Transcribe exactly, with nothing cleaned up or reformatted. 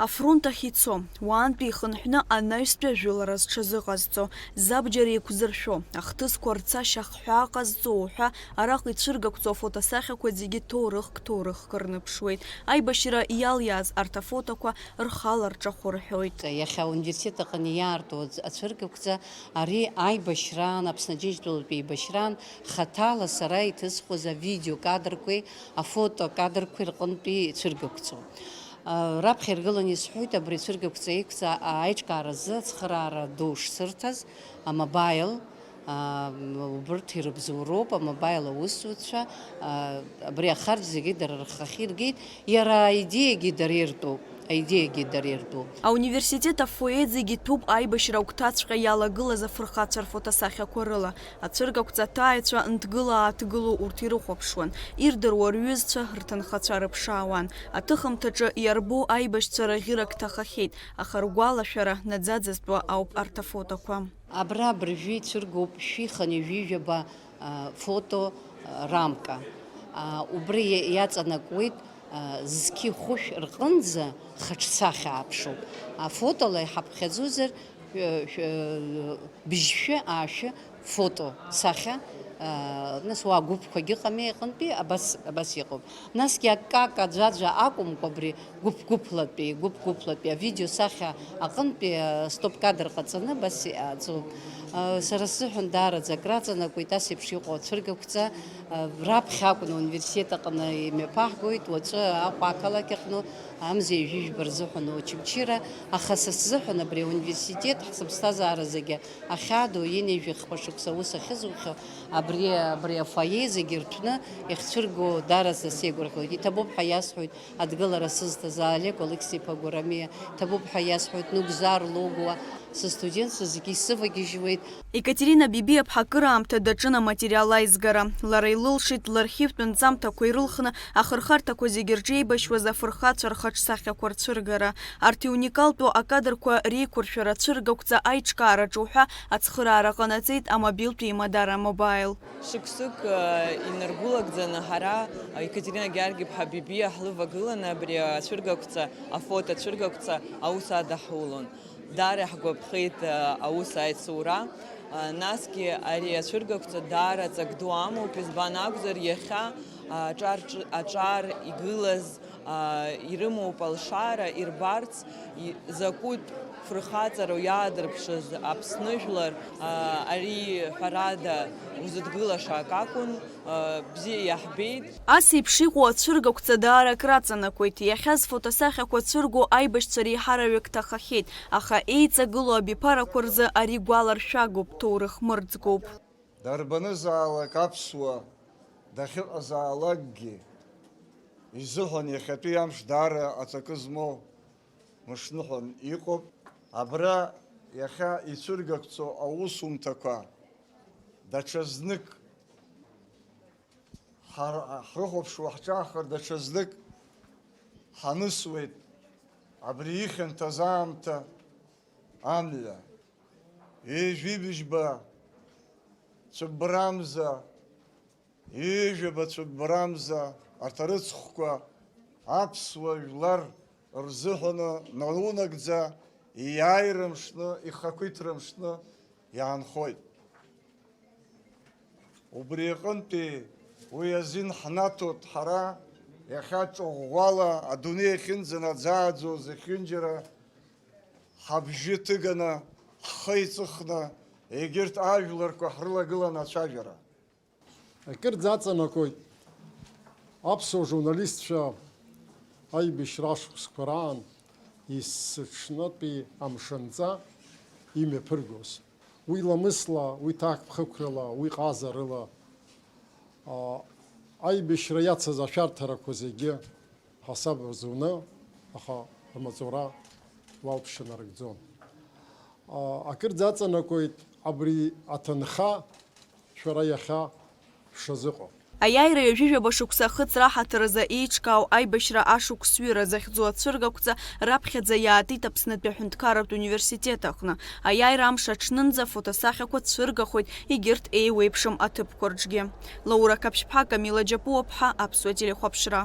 Афронт ахь ицо, уаантәи ихынҳәны анаҩстәи ажәылара зҽазыҟазҵо, забџьар еиқәзыршәо, ахҭысқәа рцашьа ахҳәаа ҟазҵо уҳәа, араҟа ицәыргақәҵоу афотосахьақәа зегьы ҭоурыхк-ҭоурыхк рныԥшуеит. Аибашьра иалиааз арҭ афотоқәа рхала рҿахәы рҳәоит. Иахьа ауниверситет аҟны иаарту ац-, ацәыргақәҵа, ари аибашьраан, Аԥсны Аџьынџьтәылатә еибашьраан, хаҭала сара иҭысхуаз авидеокадрқәеи афотокадрқәеи рҟынтәи ицәыргақәҵоуп. Раԥхьа иргыланы исҳәоит абри ацәыргақәҵа еиқәҵа аиҿкааразы ацхыраара ду шсырҭаз, амобаил, аа, убырҭ ирыбзоуроуп, амобаил аусзуҩцәа, аа, абри ахарџь зегьы дара рхахьы иргеит, иара аидеиагьы дара иртәуп, аидеиагьы дара иртәуп. Ауниверситет афоие зегьы ҭәуп аибашьра агәҭаҵәҟьа иалагылаз афырхацәа рфотосахьақәа рыла. Ацәыргақәҵа аҭааҩцәа нҭгыла-ааҭгыло урҭ ирыхәаԥшуан, ирдыруа рҩызцәа рҭынхацәа рыԥшаауан. Аҭыхымҭаҿы иарбоу аибашьцәа рыӷьырак ҭахахьеит, аха ргәалашәара наӡаӡазтәуа ауп арҭ афотоқәа. Абра абыржәы ицәыргоуп шәи хынҩажәи жәаба, а, фото, а, рамка. А, убри иа-, иаҵанакуеит, а, зқьи хәышә рҟынӡа хаҿсахьа ааԥшуп. Афотола иҳаԥхьаӡозар, шә-, шә-, быжьшәы, аашәы фото сахьа, а, нас уа гәыԥқәагьы ыҟами аҟынтәи, абас, абас иҟоуп. Насгьы акака ӡәаӡәа акәымкәа, абри гәыԥ-гәыԥлатәи, гәыԥ-гәыԥлатәи авидео сахьа аҟынтәи, а, стоп кадр ҟаҵаны абас иҟаҵоуп. А, сара сзыҳәан даараӡа акраҵанакуеит ас еиԥш иҟоу ацәыргақәҵа, а, раԥхьа акәны ауниверситет аҟны имҩаԥаҳгоит, уаҵәы Аҟәа ақалақь аҟны амза ҩажәи жәба рзыҳәан Очамчыра, аха са сзыҳәан абри ауниверситет ҳсыԥсҭазаара зегьы ахьаадоу, ҩынҩажәи хԥа шықәса аус ахьызухьоу, абри, абри афоие зегьы рҭәны иахьцәырго даараӡа сеигәырӷьоит. Иҭабуп ҳәа иасҳәоит адгылара сызҭаз Олег Алықьса-иԥа Гәарамиа, иҭабуп ҳәа иасҳәоит Нугзар Логуа, сыстудентцәа зегьы исывагьежьуеит. Екатерина Бибиаԥҳа акыраамҭа даҿын аматериал аизгара. Лара илылшеит лархивтә нҵамҭақәа ирылхны ахырхарҭақәа зегьы рҿы еибашьуаз афырхацәа рхаҿсахьақәа рцәыргара. Арҭ иуникалтәу акадрқәа реиқәыршәара ацәыргақәҵа аиҿкаараҿы уҳәа ацхыраара ҟанаҵеит амобилтә еимадара Мобаил. Шықәсык, э, инаргәылагӡаны ҳара, э, Екатерина Георги-иԥҳа Бибиа ҳлывагыланы абри ацәыргақәҵа, афото ацәыргақәҵа аус адаҳулон. Даара иаҳгәаԥхеит, э, аус аиҵура. Э, насгьы ари ацәыргақәҵа даара ҵак ду амоуп, избан акәзар, иахьа, э, аҿар ҿ-, аҿар игылаз аа, ирымоуп алшара ирбарц, и-, закәытә фырхаҵару иаадырԥшыз Аԥсны жәлар, аа, ари ҳәарада узыдгылаша акакәын, аа, бзиа иаҳбеит. Ас еиԥш иҟоу ацәыргақәҵа даара акраҵанакуеит. Иахьа зфотосахьақәа цәырго аибашьцәа реиҳараҩык ҭахахьеит, аха еиҵагылоу абиԥарақәа рзы ари гәаларшәагоуп, ҭоурых мырӡгоуп. Дарбанызаалак аԥсуа дахьыҟазаалакгьы изыҳәан иахьатәи амш даара аҵакы змоу мышныҳәан иҟоуп. Абра иахьа ицәыргақәҵоу аусумҭақәа даҽазнык ҳар-, ҳрыхәаԥшуа ҳҿаахар, даҽазнык ҳанысуеит. Абри ихьанҭаз аамҭа амҩа. Ҩажәи быжьба цәыббрамза, ҩажәаба цәыббрамза арҭ арыцхәқәа аԥсуа жәлар рзыҳәаны наунагӡа иааира мшны, ихақәиҭра мшны иаанхоит. Убри аҟынтәи уи азин ҳнаҭоит ҳара, иахьа ҿыӷәӷәала адунеи ахьынӡанаӡааӡо зехьынџьара ҳабжьы ҭыганы, ҳхы еиҵыхны, егьырҭ ажәларқәа ҳрылагыланы ацәажәара. Акырӡа аҵанакуеит аԥсуа журналистцәа аибашьра ашықәсқәа раан есыҽнытәи амшынҵа имҩаԥыргоз. Уи ламысла, уи ҭакԥхықәрала, уи ҟазарыла, а, аибашьра иацыз ашәарҭарақәа зегьы ҳасаб рзуны, аха рмаҵура уалԥшьа нарыгӡон. А, акырӡа аҵанакуеит абри аҭынха шәара иахьа шазыҟоу. Аиааира ҩажәижәаба шықәса ахыҵра аҳаҭыр азы еиҿкаау аибашьра ашықәсҩыра захьӡу ацәыргақәҵа раԥхьаӡа иаатит Аԥснытәи аҳәынҭқарратә университет аҟны. Аиааира амш аҽнынӡа афотосахьақәа цәыргахоит егьырҭ еиуеиԥшым аҭыԥқәа рҿгьы. Лаура Қаԥшьԥҳа, Камила Џьапуаԥҳа, Аԥсуа телехәаԥшра.